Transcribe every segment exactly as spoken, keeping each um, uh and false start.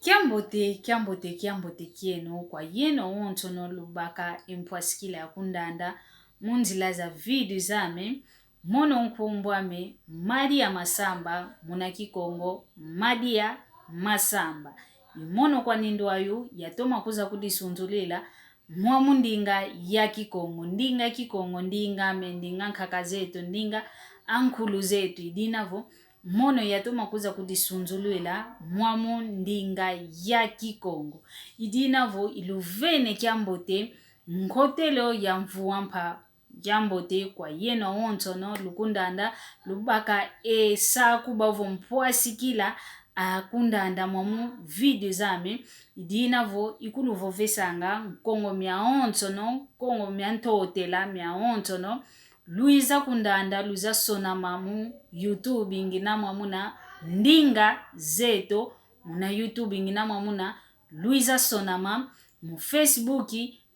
Kiambote, kiambote, kiambote kieno kwa yeno wonsono lubaka e mpwasikila ya kundanda mu nzila za video zame. Mono nkumbu ame Madia Masamba, muna Kikongo Madia Masamba. I mono kwani ndwayu yatoma kwiza kudisunzulila mwamu ndinga ya Kikongo, ndinga Kikongo, ndinga ame, ndinga nkaka zeto, ndinga ankulu zeto, i dina vo mono yatoma kwiza kudisunzulwila mwamu ndinga ya Kikongo. I dina vo iluvene kiambote, nkotelo ya mvua mpa. Kiambote kwa yeno wonsono lukundanda, lubaka e saku bavo mpwasikila a kundanda mwamu video zame. I dina vo ikuluvovesanga Nkongo mia wonsono, Nkongo mia Ntotela mia wonsono. Lwiza kundanda, lwiza sonama mu YouTube, ngina mwamuna Ndinga Zeto. Muna YouTube, ngina mwamuna, lwiza sonama. Mu Facebook,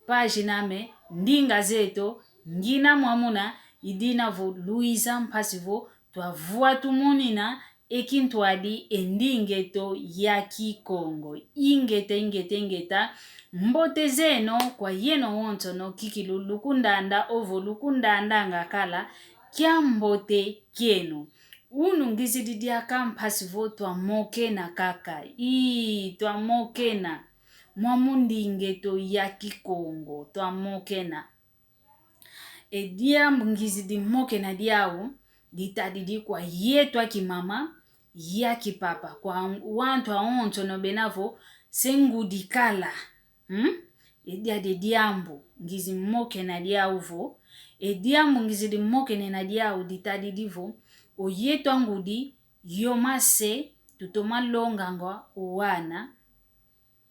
page name Ndinga Zeto, ngina mwamuna. I dina vo lwiza, mpasi vo twavua tumonina e kintwadi e ndinga eto ya Kikongo. Ingeta, ingeta, ingeta. Mbote zeno kwa yeno wonsono, kikilu lukundanda ovo lukundandanga kala, kiambote kieno. Unu ngizidi diaka mpasi vo twamokena kaka. Ii, twamokena. Mwamu ndinga eto ya Kikongo, twamokena. E diambu ngizidi mokena diau, ditadidi kwa yeto akimama, ye akipapa, kwa wantu awonsono bena vo se ngudi kala. Hmm? E diadi e diambu ngizi mokena diau vo, e diambu ngizidi mokenena diau ditadidi vo, o yeto angudi, yo mase, tutoma longanga o wana,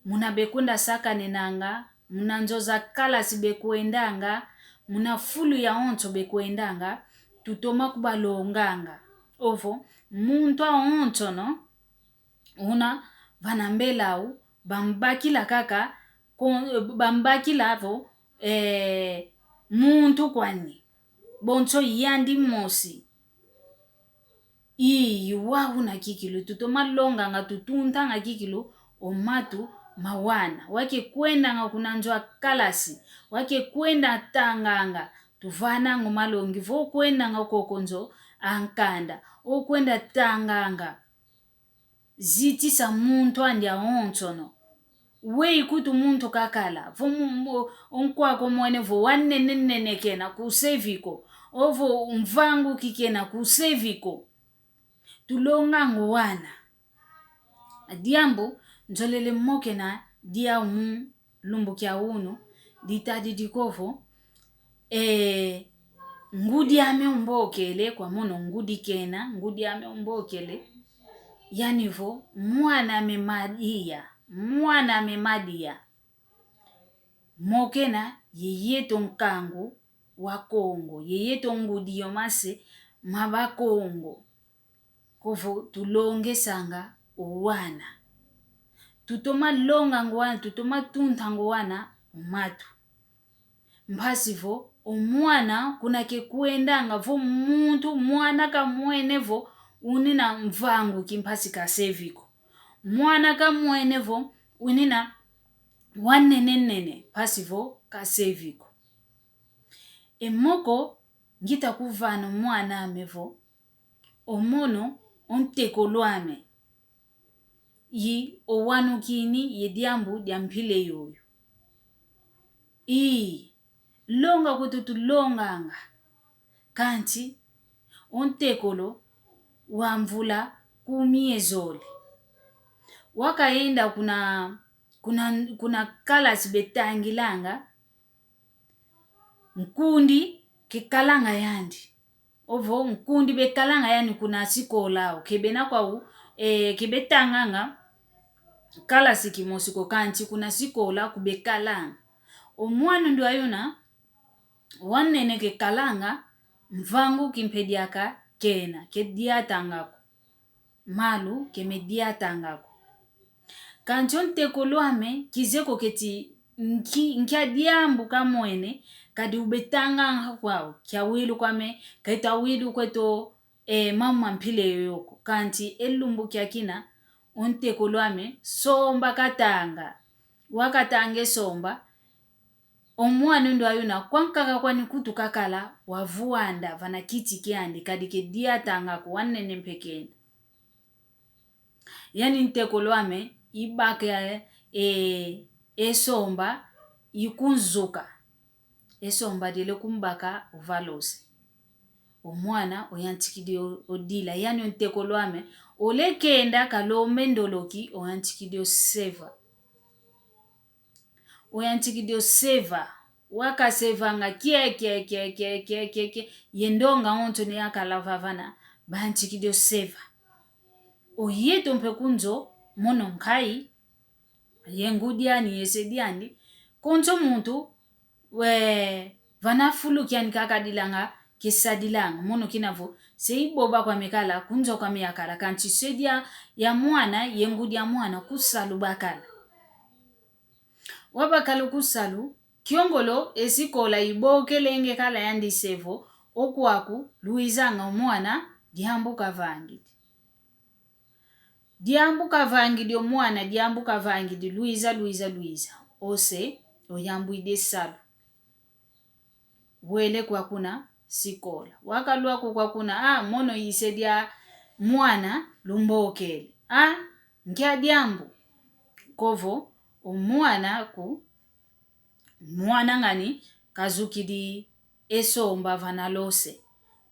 muna bekwenda sakanenanga, muna nzo za kalasi bekwendanga, muna fulu yawonso bekwendanga, tutoma kubalonganga. Ovo, muntu awonsono, una vana mbela au, bambakila kaka, ko-, bambakila vo, eh, muntu kwani, bonso yandi mosi. Ii, wau una kikilu, tutoma longanga, tutuntanga kikilu o matu ma wana. Wakekwendanga kuna nzo a kalasi, wakekwenda tanganga, tuvananga o malongi vo okwendanga koko nzo a nkanda, okwenda tanganga. Zitisa muntu andi awonsono. Weyi kutu muntu kakala, vo mu-, mu-, o nkwaku omwene vo wanenenene kena, kusevi ko, ovo mvanguki kena, kusevi ko. Tulonganga o wana. Diambu nzolele mokena diau mu lumbu kia unu, ditadidi ko vo, eh, ngudi ame umbokele, kwa mono ngudi kena, ngudi ame umbokele, yani vo, mwana ame Madia, mwana ame Madia. Mokena ye yeto nkangu wa Kongo, ye yeto ngudi yo mase ma Bakongo. Kovo tulongesanga o wana. Tutoma longanga o wana, tutoma tuntanga o wana o matu. Mpasi vo, o mwana kuna kekwendanga vo muntu, mwana kamwene vo unina mvanguki mpasi kasevi ko. Mwana kamwene vo unina wanenenene mpasi vo kasevi ko. E moko ngita kuvana o mwana ame vo, o mono o ntekolo ame, i owanukini ye diambu dia mpila yoyo. Ii, longa kweto tulonganga, kansi o ntekolo wa mvula kumi ye zole. Wakaenda kuna, kuna, kuna kalasi betangilanga, nkundi kekalanga yandi. Ovo nkundi bekalanga yandi kuna sikola au. Kebena kwau, eh, kebetanganga kalasi kimosi ko, kansi kuna sikola kubekalanga. O mwana ndwayu una, wanene kekalanga, mvanguki mpe diaka kena, kediatanga ko. Malu kemediatanga ko. Kansi o ntekolo ame, kize ko keti nki-, nkia diambu kamwene, kadi ubetanganga kwau, kia wilu kwame, keta wilu kweto, eh, mambu ma mpila yoyo ko. Kansi e lumbu kiakina, o ntekolo ame, somba katanga. Wakatanga e somba, o mwana ndwayu na kwankaka kwani kutu kakala, wavwanda vana kiti kiandi, kadi ke diatanga ko, wanene mpe kenda. Yani ntekolo ame, ibaka e, e somba, ikunzuka. E somba diele kumbaka, uvalose. O mwana oyantikidi o, odila, yani o ntekolo ame, ole kenda kalombe ndoloki, oyantikidi oseva. Oyantikidi oseva. Wakasevanga kie, kie, kie, kie, kie, kie, kie. Ye ndonga onso ne yakala vavana, bayantikidi oseva. O yeto mpe ku nzo, mono nkai, ye ngudi ani, ye se diandi. Konso muntu, we, vana fulu kiani kakadilanga, kesadilanga. Mono kina vo, se iboba kwame kala, ku nzo kwame yakala, kansi se dia ya mwana, ye ngudi ya mwana, ku salu bakala. Wabakala ku salu, kiongolo e sikola ibokelenge kala yandi se vo, okwaku, luizanga o mwana, diambu kavangidi. Diambu kavangidi o mwana, diambu kavangidi, luiza, luiza, luiza. Ose, oyambwidi e salu. Wele kwa kuna sikola. Wakalwako kwa kuna, ah, mono i se dia mwana lumbokele. Ah, nkia diambu? Kovo, o mwana ku, mwana ngani, kazukidi e somba vana lose.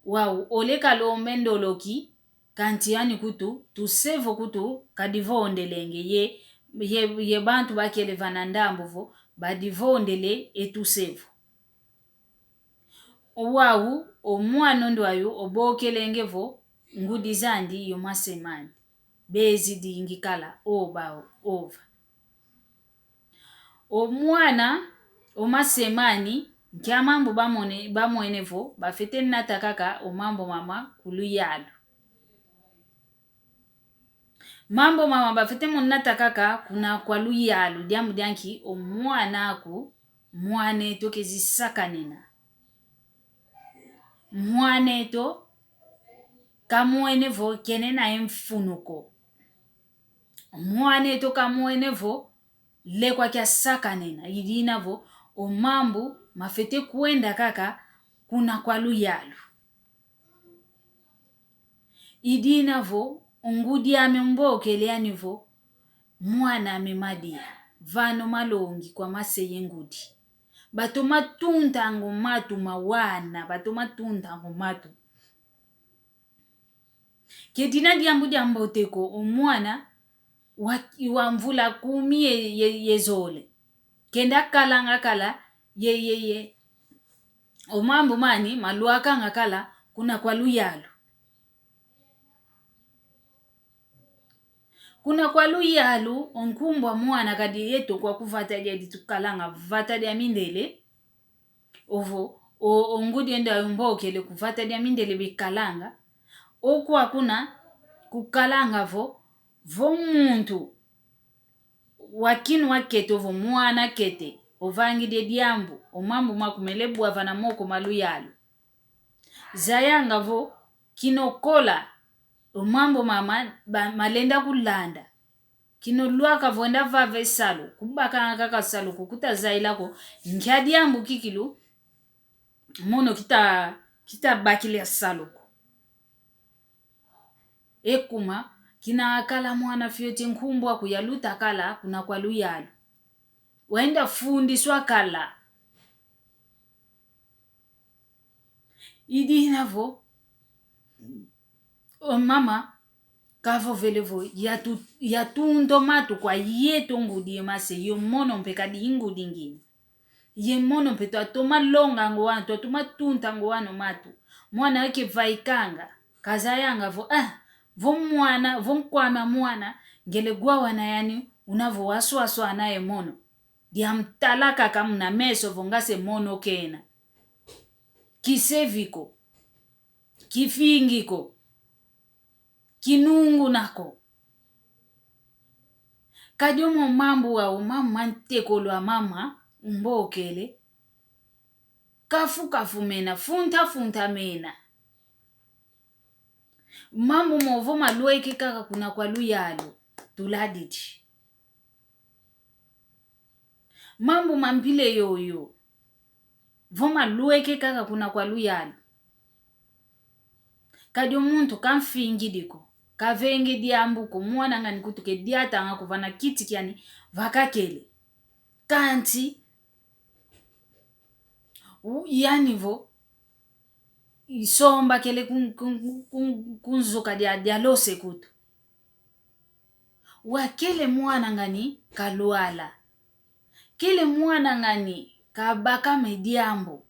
Wau, ole kalombe ndoloki, kansi yani kutu, tusevo kutu, kadivondelenge, ye, ye, ye bantu bakele vana ndambu vo, badivondele e tusevo. Wau, o mwana ndwayu, obokelenge vo, ngudi zandi yo masemani. Bezidi ngikala, oba, ova. O mwana, o masemani, nkia mambu bamone, bamwene vo, bafwete nata kaka, o mambu mama, ku luyalu. Mambu mama bafwete mo nata kaka kuna kwa luyalu, diambu dia nki o mwana aku, mwaneto kezi sakanena. Mwaneto kamwene vo kenena e mfunu ko. Mwaneto kamwene vo lekwa kia sakanena, i dina vo o mambu mafwete kwenda kaka kuna kwa luyalu. I dina vo, o ngudi ame umbokele yani vo, mwana ame madia, vana o malongi kwa mase ye ngudi. Batoma tuntanga o matu ma wana, batoma tuntanga o matu. Ke dina diambu diambote ko, o mwana wa, wa mvula kumi ye, ye, ye zole. Kenda kalanga kala, ye, ye, ye. O mambu mani, malwakanga kala, kuna kwa luyalu. Kuna kwa luyalu, o nkumbu a mwana kadi yeto kwa ku vata dia di tukalanga, vata dia mindele. Ovo, o, o ngudi enda umbokele ku vata dia mindele bikalanga. Okwa kuna, kukalanga vo, vo muntu, wa kinu wa kete, ovo mwana kete, ovangidi e diambu, o mambu makumele bwa vana moko ma luyalu. Zayanga vo, kinokola, o mambu mama, ba, malenda kulanda. Kinolwaka vo enda vava e salu, kubakanga kaka salu ko, kutazaila ko, nkia diambu kikilu, mono kita, kitabakila salu ko. Ekuma, kina kala mwana fioti nkumbu aku yaluta kala, kuna kwa luyalu. Wenda fundiswa kala. I dina vo, o mama, kavovele vo, yatu, yatunta o matu kwa yeto ngudi ye mase, yo mono mpe kadi i ngudi ngina. Ye mono mpe twatoma longanga o wana, twatoma tuntanga o wana o matu. Mwana weke vaikanga, kazayanga vo, ah, vo mwana, vo nkwame a mwana, ngele gwawana yani, una vo waswaswana ye mono. Diamutala kaka muna meso vo nga se mono kena. Kisevi ko. Kifingi ko. Kinunguna ko. Kadi omo mambu au, mama, ntekolo a mama umbokele. Kafu kafu mena, funta funta mena. Mambu mo vo malweke kaka kuna kwa luyalu. tuladidi. Mambu ma mpila yoyo, vo malweke kaka kuna kwa luyalu. Kadi o muntu kamfingidi ko, kavenge diambu ko, mwana ngani kutu ke diatanga ko vana kiti kiani vakakele. Kanti, u-, yani vo, isomba kele kun-, kun-, kun-, kunzuka dia, dia lose kutu. Wakele mwana ngani kalwala. Kele mwana ngani kabakama e diambu.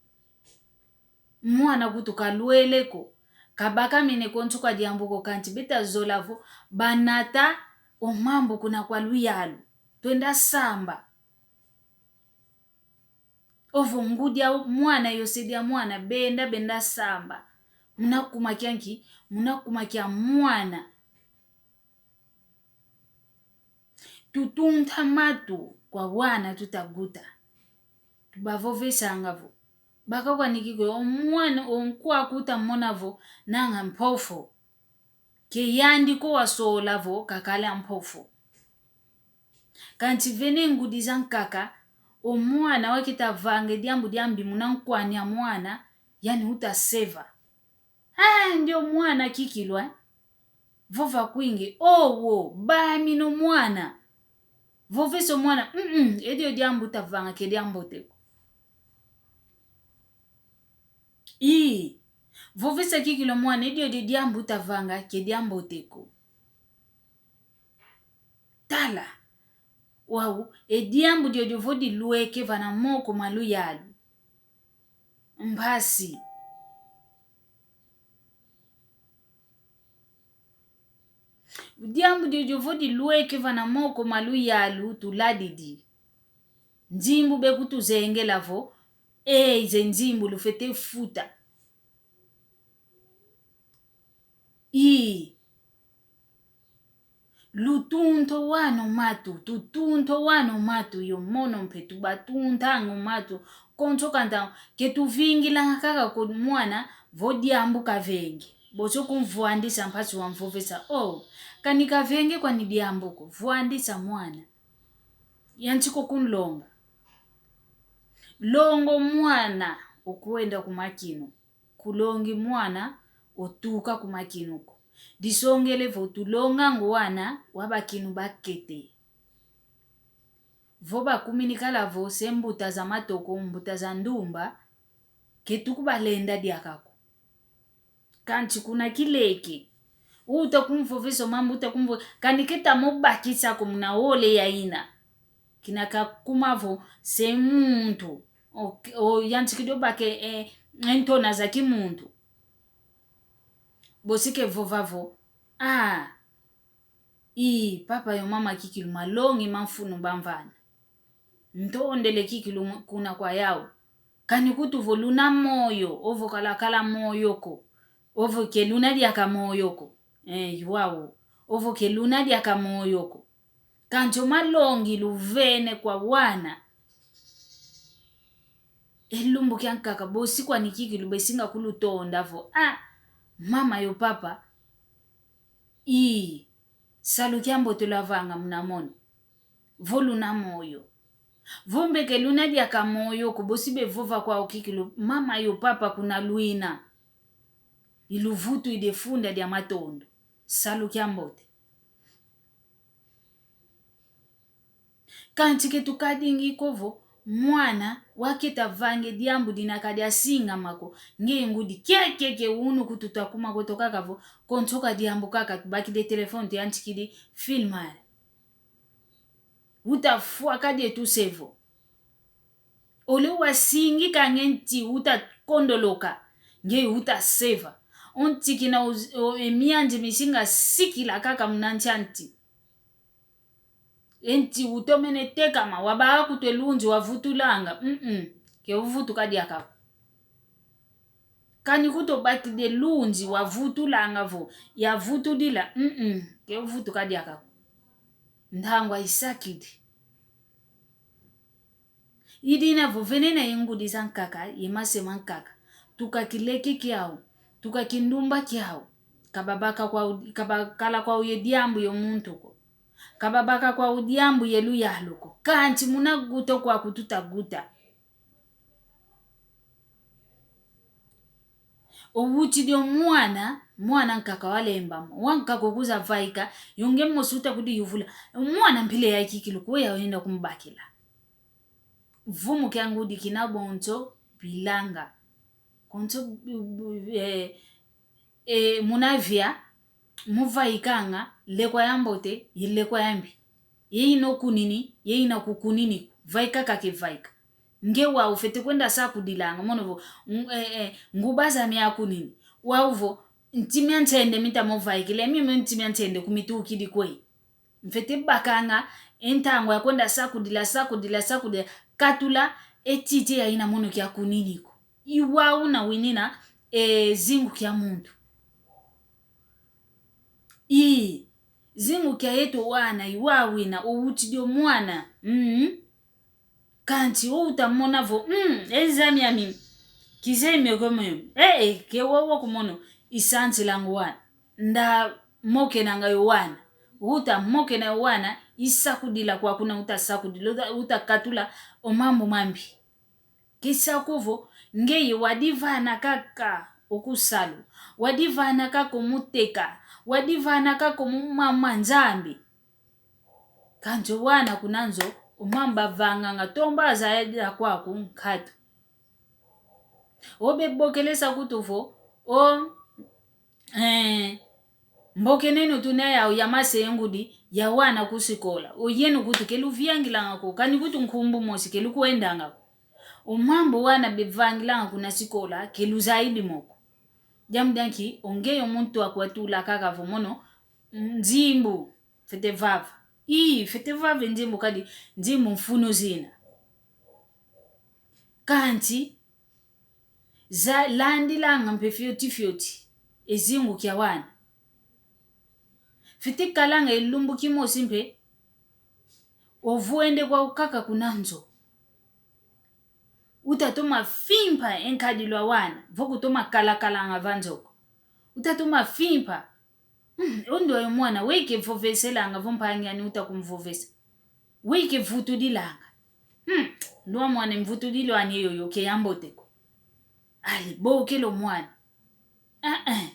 Mwana kutu kalwele ko, kabakamene ko nsuka diambu ko, kanti beta zola vo banata o mambu kuna kwa luyalu. Twenda samba. Ovo ngudi a mwana yo se dia mwana benda, benda samba. Muna kuma kia nki? Muna kuma kia mwana. Tutunta matu kwa wana tutaguta. Tubavovesanga vo, baka kwani kiko, o mwana, o nkwaku utamona vo nanga mpofo. Ke yandi ko wasola vo kakala mpofo. Kanti vene ngudi zankaka, o mwana waketa vanga e diambu diambi muna nkwani a mwana, yani utaseva. Ah, ndio mwana kikilu, eh? Vova kwingi, owo, bamina o mwana. Vovesa o mwana, mm, mm, edio diambu utavanga ke diambote ko. Ii, vovesa kikilu o mwana, edio dio diambu utavanga ke diambote ko. Tala, wau, e diambu diodio vo dilweke vana moko ma luyalu. Mpasi. Diambu diodio vo dilweke vana moko ma luyalu tuladidi. Nzimbu bekutuzengela vo, e, ize nzimbu lufwete futa. Ii. Lutunta o wana o matu, tutunta o wana o matu, yo mono mpe tubatuntanga o matu, konso kanta, ke tuvingilanga kaka ko mwana, vo diambu kavenge. Boso kumvwandisa mpasi wamvovesa, oh, kani kavenge kwani diambu ko, vwandisa mwana. Yantika o kunlonga. Longa o mwana o kwenda ku makinu. Kulongi mwana o tuka ku makinu ko. Disongele vo tulonganga o wana wa bakinu bakete. Vo bakumini kala vo se mbuta za matoko, mbuta za ndumba, ke tukubalenda diaka ko. Kanti kuna kileke, uta kumvovesa o mambu, uta kumvo-, kani keta mo bakisa ko muna ole ya ina. Kina kakuma vo se muntu, o, o yantikidi o bake, e, e ntona za kimuntu. Bosi ke vova vo, ah, ii, papa yo mama kikilu malongi ma mfunu bamvana. Ntondele kikilu mu-, kuna kwa yau. Kani kutu vo luna moyo, ovo kalakala moyo ko. Ovo ke luna diaka moyo ko. Eh, iwau. Ovo ke luna diaka moyo ko. Kanti o malongi luvene kwa wana. E lumbu kiankaka bosi kwani kikilu besinga kulutonda vo, ah, mama yo papa, ii, salu kiambote lwavanga muna mono. Vo luna moyo. Vo mbe ke luna diaka moyo ko, bosi bevova kwau kikilu, mama yo papa kuna lwina. Iluvutwidi e funda dia matondo. Salu kiambote. Kanti ke tukadingi ko vo, mwana, waketa vanga e diambu dina kadiasingama ko, nge ngudi, ke, ke, ke, unu kutu twakuma kweto kaka vo, konso ka diambu kaka tubakidi e telefone tuyantikidi filmar. Utafwa kadi etu se vo. Ole wasingika nge nti utakondoloka, nge utaseva. O nti kina uz-, o, e mianzi misinga sikila kaka muna nsi a nti. E nti utomene tekama, wabaka kutu e lunzi wavutulanga, mm-mm, ke uvutuka diaka ko. Kani kutu obakidi e lunzi wavutulanga vo, yavutudila, mm-mm, ke uvutuka diaka ko. Ntangwa isakidi. Idina vo vene na ye ngudi zankaka, ye mase mankaka. Tukakileke kiau, tukakindumba kiau. Kababaka kwau, kabakala kwau ye diambu yo muntu ko. Kababaka kwau diambu ye luyalu ko. Kanti muna guta kwaku tutaguta. Owutidi o mwana, mwana nkaka walemba mo. Wankaka okuza vaika, yo nge mosi uta kudiyuvula. Mwana mpila ya kikilu ko, ya wenda kumubakila. Vumu kia ngudi kina bonso bilanga. Konso, eh, eh, muna via, muvaikanga, lekwa ya mbote, ye lekwa ya mbi. Ye ina okunini, ye ina kukunini, vaika kake vaika. Nge wau ufwete kwenda sakudilanga, mono vo, ng-, eh, eh, nguba zami akunini. Wau vo, nti mia nsende mita muvaikila, mimi nti mia nsende kumitukidi kwe. Mfwete bakanga e ntangu ya kwenda sakudila, sakudila, sakudila, katula e titi ya ina mono kia kunini ko. I wau una winina e zingu kia muntu. I zingu kia yeto wana, i wau wina, owutidi o mwana. Mm. Kanti outa mona vo, mm, e nzami ami. Kizeye mio ko mio. Eh, eh, ke wowo ku mono, i sansilanga o wana. Nda mokenanga yo wana. Uta mokena yo wana, i sakudila kwaku na uta sakudila, uta, uta katula o mambu mambi. Kesa ko vo, ngeye wadivana kaka o kusalu, wadivana kaka o muteka, wadivana kaka o mumambu ma Nzambi. Kanti o wana kuna nzo, o mambu bavanganga tomba zayadila kwaku nkatu. O bebokelesa kutu vo, o, eh, mbokeneno tuna yau ya mase ye ngudi, ya wana ku sikola. O yeno kutu ke luviangilanga ko, kani kutu nkumbu mosi ke lukwendanga ko. O mambu wana bevangilanga kuna sikola, ke luzayidi mo ko. Diambu dia nki, o ngeye o muntu wa kwatula kaka vo mono, nzimbu, fwete vava. Ii, fwete vava e nzimbu kadi, nzimbu mfunu zina. Kanti, za landilanga mpe fioti fioti, e zingu kia wana. Fwete kalanga e lumbu kimosi mpe, o vwende kwau kaka kuna nzo. Uta toma fimpa e nkadilu a wana, vo kutoma kalakalanga va nzo ko. Uta toma fimpa. Mm, o ndwa yo mwana, wei ke voveselanga vo mpangi ani uta kumvovesa. Wei ke vutudilanga. Mm, ndwa mwana mvutudilo ani yoyo ke ya mbote ko. Ali, bokela o mwana. Eh, eh.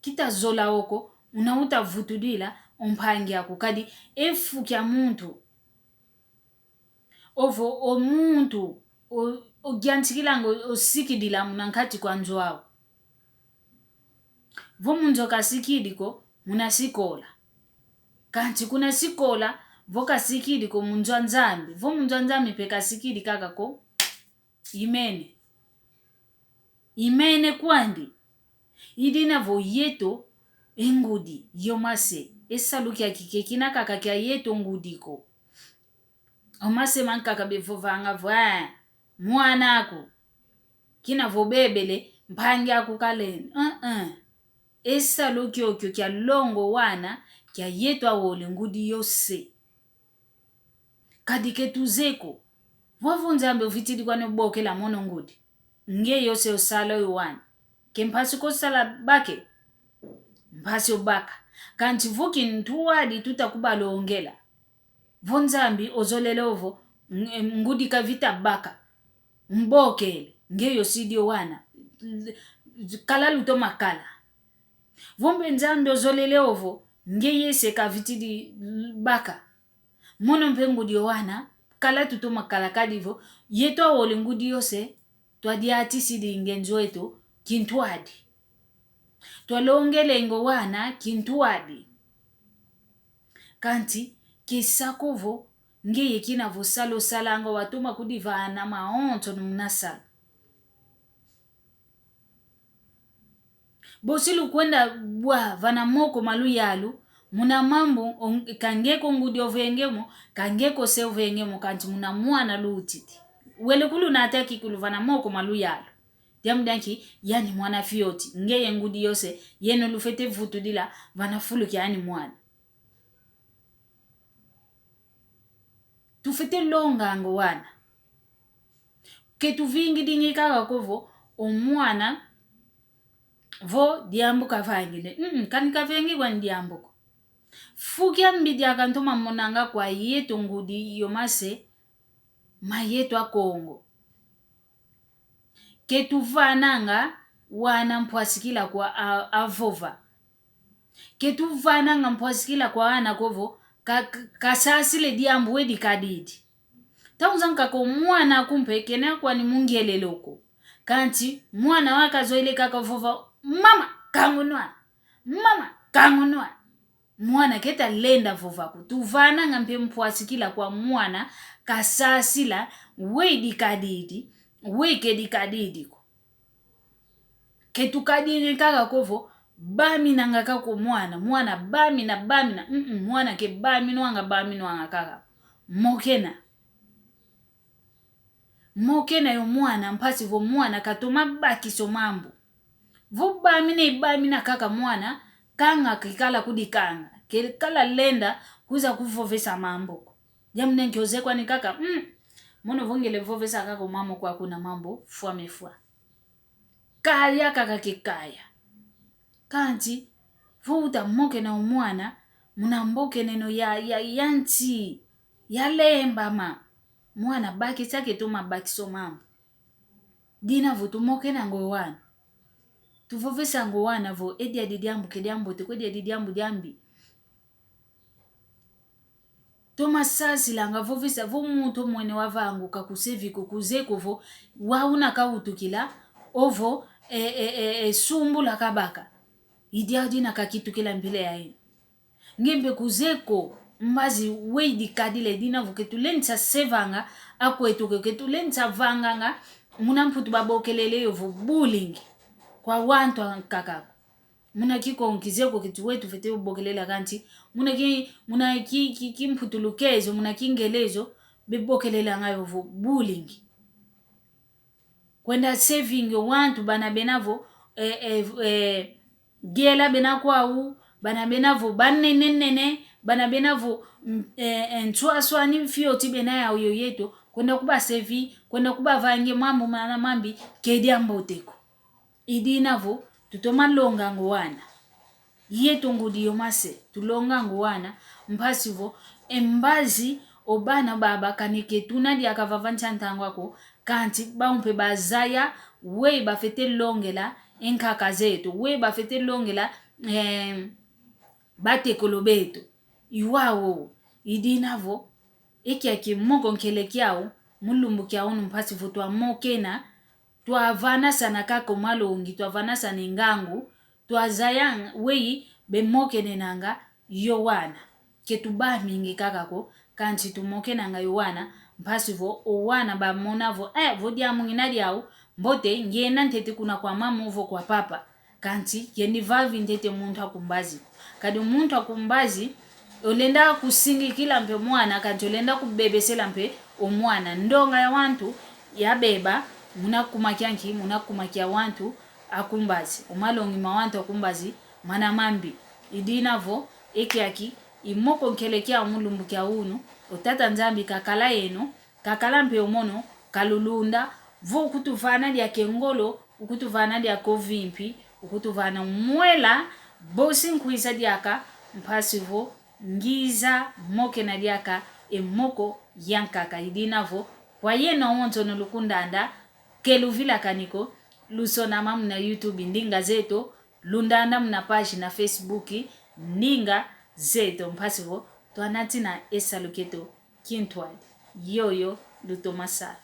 Kita zola o ko, una uta vutudila o mpangi aku kadi e fu kia muntu. Ovo o muntu o, ogiantikilanga o, osikidila muna nkati kwa nzo au. Vo mu nzo kasikidi ko, muna sikola. Kanti kuna sikola, vo kasikidi ko mu nzo a Nzambi. Vo mu nzo a Nzambi mpe kasikidi kaka ko, imene. Imene kwandi. Idina vo yeto e ngudi, yo mase, e salu kiaki ke kina kaka kia yeto ngudi ko. O mase mankaka bevovanga vo, eh, mwana aku. Kina vo bebele, mpangi aku kaleni. Uh-uh. E salu kiokio kia longa o wana, kia yeto awole ngudi yose. Kadi ke tuzeye ko. Vovo Nzambi ovitidi kwani obokela mono ngudi. Nge yose osala oyo wana. Ke mpasi ko sala bake. Mpasi obaka. Kanti vo kintwadi tuta kubalongela. Vo Nzambi ozolele ovo, ng-, ngudi kavita baka. Mbokele, nge yosidi o wana. Kala lutoma kala. Vo mpe Nzambi ozolele ovo, nge yese kavitidi baka. Mono mpe ngudi o wana, kala tutoma kala kadi vo, yeto awole ngudi yose, twadiatisidi ngenzo eto, kintwadi. Twalongelenge o wana, kintwadi. Kanti, kesa ko vo, ngeye kina vo sala osalanga watoma kudivana mawonso muna sala. Bosi lukwenda bwa vana moko ma luyalu, muna mambu, ong-, ka nge ko ngudi ovenge mo, ka nge ko se ovenge mo, kanti muna mwana luutidi. Wele kulunata kikilu vana moko ma luyalu. Diambu dia nki, yani mwana fioti, ngeye ngudi yose, yeno lufwete vutudila, vana fulu kia yani mwana. Tufwete longanga o wana. Ke tuvingidingi kaka ko vo, o mwana, vo diambu kavangidi. Mm, kani kavengi kwani diambu ko. Fu kiambi diaka ntoma monanga kwa yeto ngudi yo mase ma yeto a Kongo. Ke tuvananga wana mpwasikila kwa a-, avova. Ke tuvananga mpwasikila kwa ana ko vo ka-, ka-, kasasile diambu we dikadidi. Tauza nkaka o mwana kumpe kena kwani mu ngelelo ko. Kanti mwana wa kazoele kaka vova: "Mama, kangunwa! Mama, kangunwa!" Mwana keta lenda vova ko. Tuvananga mpe mpwasikila kwa mwana kasasila we dikadidi, we ke dikadidi ko. Ke tukadingi kaka ko vo baminanga kaka o mwana, mwana bamina, bamina. Mm-mm, mwana ke baminwanga, baminwanga kaka. Mokena. Mokena yo mwana, mpasi vo mwana katoma bakisa o mambu. Vo bamina, ibamina kaka mwana, kanga kikala kudikanga. Kikala lenda kwiza kuvovesa mambu ko. Diambu nde nki ozeye kwani kaka, mm, mono vo ngele vovesa kaka o mama kwa kuna mambu fwa me fwa. Kaya kaka ke kaya. Kanti, vo uta mokena o mwana, muna mbokeneno ya, ya, ya nti, ya lembama. Mwana bakisa ke toma bakisa o mambu. Dina vo tumokenanga o wana. Tuvovesanga o wana vo, e diadi diambu ke diambote ko, e diadi diambu diambi. Toma sasilanga vovesa vo muntu omwene wavangu ka kusevi ko, kuzeye ko vo wau una kawutukila, ovo, e, e, e, e, sumbula kabaka. I diau dina kakitukila mpila yayi. Nge mpe kuzeye ko mbazi we idikadila, i dina vo ke tulenda sevanga akwetu ko, ke tulenda vanganga muna Mputu babokelele yo vo bullying kwa wantu ankaka ko. Muna Kikongo kizeye ko keti wetu fwete bokelela kanti, muna ki, muna ki, ki, Kimputulukezo, muna Kingelezo, bebokelelanga yo vo bullying. Kwenda sevingi o wantu bana bena vo, eh, eh, eh, gela bena kwau, bana bena vo banene nene, bana bena vo, mm, eh, eh, nswaswani fioti bena yau yo yeto, kwenda kubasevi, kwenda kubavangi mambu mana mambi, ke diambote ko. I dina vo, tutoma longanga o wana. Yeto ngudi yo mase, tulonganga o wana, mpasi vo, e mbazi, o bana baba kani ke tuna diaka vava ntia ntangwa ko, kanti bau mpe bazaya, weyi bafwete longela, e nkaka zeto, weyi bafwete longela, eh, batekolo beto. I wau, i dina vo, e kiaki moko nkele kiau, mu lumbu kia unu mpasi vo twamokena, twavanasana kaka o malongi, twavanasana e ngangu, twazaya weyi bemokenenanga yo wana. Ke tubamingi kaka ko, kanti tumokenanga yo wana, mpasi vo o wana bamona vo, eh, vo diambu ngina diau, mbote, ngenda ntete kuna kwa mama ovo kwa papa. Kanti, yandi vavi ntete muntu akumbazi. Kadi muntu akumbazi, olenda kusingikila mpe mwana, kanti olenda kubebesela mpe o mwana. Ndonga ya wantu yabeba, muna kuma kia nki, muna kuma kia wantu akumbazi. O malongi ma wantu akumbazi, mana mambi. I dina vo, e kiaki, i moko nkele kiau mu lumbu kia unu, o Tata Nzambi kakala yeno, kakala mpe o mono, kalulunda, vo ukutuvana diaka e ngolo, ukutuvana diaka o vimpi, ukutuvana mwela, bosi nkwiza diaka, mpasi vo ngiza mokena diaka e moko yankaka. I dina vo, kwa yeno awonsono lukundanda, ke luvilakani ko, lusonama muna YouTube Ndinga Zeto, lundanda muna page na Facebook Ndinga Zeto, mpasi vo twanatina e salu kieto kintwadi. Yoyo lutoma sala.